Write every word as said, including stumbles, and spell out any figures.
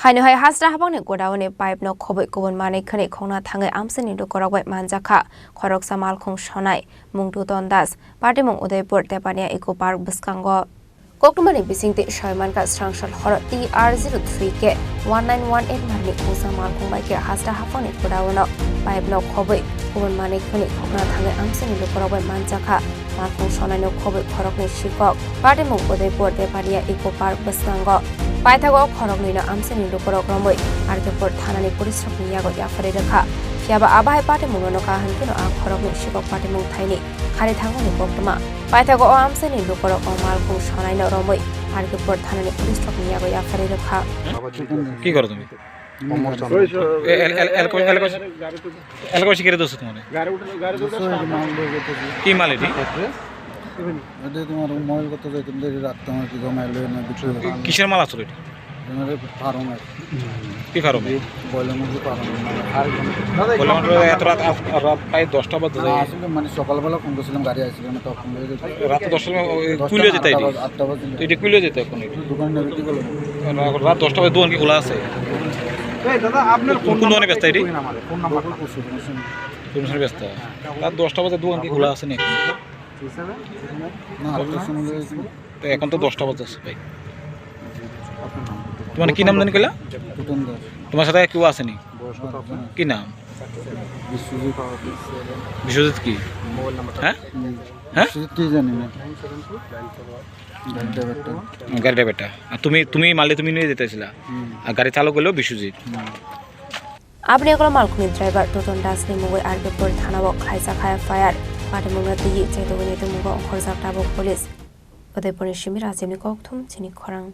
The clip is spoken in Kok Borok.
Haino hai hasta hapangni godauni pipe no khobwi kubun manwi khwnwi khokna thangwi amchaini lukurok bai manjakha khoroksa malkhung sonai, mung Tuton Das, patimung Udaipur Tepania Eco Park bwskango. Koktwmani bisingtwi soi mankha srangsal horo T R zero three K one nine one eight marni khungsa malkhung bai khe hasta hapangni godaono pipe no khobwi kubun manwi khwnwi khokna thangwi amchaini lukurok bai manjakha. Malkhung sonaino khobwi khoroknwi sikok. Patimung Udaipur Tepania Eco Park bwskango. Paithago khoroknwino amchaini lukurok romwi R K Pur thanani police rokni yago yapharwi rwkha. Phiyaba abo hai patimungno kaham kheno a khoroknwi sikok patimung thaini khari thangmani koktwma. Paithago o amchaini lukurok o malkhung sonaino romwi R K Pur thanani police rokni yago yapharwi rwkha. কি করো তুমি? এ-, এল-, এল-, এলাকা, এলাকা, এলাকা বসে কেড়ে দোষ তোমার? কি মাল এটি? এটা তোমার ময়ল করতে যাইতাম, দেখি রাখতে আমার কি জমা এলো না, বিক্রি হলো। কিসের মাল আসলে এটি? এখানে ফার্ম আছে। কি ফার্ম? ব্রয়লার মুরগি ফার্ম। ব্রয়লার মুরগি এত রাত, আজ রাত প্রায় দশটা বাজে। না, আসলে মানে সকালবেলা ফোন করছিলাম, গাড়ি আসছিল না, তখন রাতে দশটার সময় ওই দশটা কুইলে না, যেতে আটটা এটি? বাজে, আটটা বাজে। তো এটি কুইলে যেতে এখন এটি? দোকানে নেবে কি বলবো? রাত দশটা বাজে দোকান কি খোলা আছে? এই দাদা, আপনার কোন, কোন দোকানে ব্যস্ত এটি? Phone number, phone number. কোন সময় ব্যস্ত? রাত দশটা বাজে দোকান কি খোলা আছে নাকি? না, আটটার সময় হয়েছিল। তো এখন তো দশটা বাজে ভাই। তোমার কি নাম জানি কইলা? প্রথম দাস। তোমার সাথে কেউ আসেনি? কি নাম? বিশ্বজিৎ। বিশ্বজিৎ কি? হ্যাঁ? হুম। হ্যাঁ? বিশ্বজিৎ কি জানি না। গাড়ি ড্রাইভারটা। গাড়ি ড্রাইভারটা। আর তুমি, তুমি মালে তুমি নিয়ে যেতেছিলা? হুম। আর গাড়ি চালক হলো বিশ্বজিৎ। হুম। Aboni ulo malkhungni driver Toton Das ni mungwi R K Pur thanao khlaijak F I R. Patimungno twiwi chaitugwini tongmungo ongkhorjak tabuk police. Udaipurni simi Rajibni kokthum chini khorang.